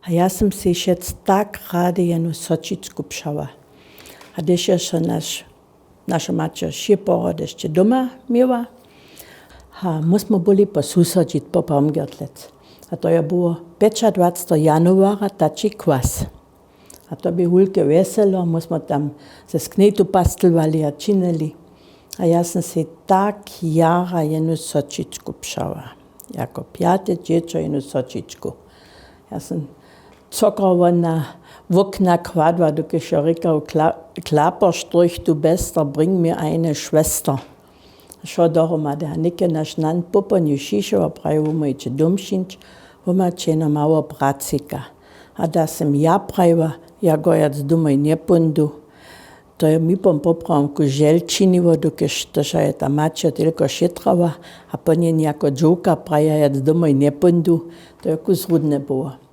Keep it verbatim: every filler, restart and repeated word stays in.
A ja sym sej wšec tak rady jenu sočičku přała. A hdyž je so naš naša maćer wšě pohrody hišće doma měła, a my smy byli po susodźić po pamgertlec. A to je było pjećadwacteho januara taći kwas. A to bě wulke wjeselo, my smy tam ze sknejtu pastelowali a činili. A ja sym sej tak jara jenu sočičku přała, jako pjate dźěćo jenu sočičku. Ja sym cokrowo na wokna kładła, dokelž jo rěkał: Klaperštrych, du bester, bring mir eine Schwester. Wšo dohromady. A něke naš nan popolnje šišowa, prajił: Wómaj će dóm šińć, wómaj će jeno mało pracika. A da sym ja prajiła: Ja gojac dómaj njepóńdu. To je mi pom poprawom ku žel činiło, dokelž tož je ta maćer telko šětrała, a po njej jako dźowka praja: Jac dómaj njepóńdu. To je kus rudne było.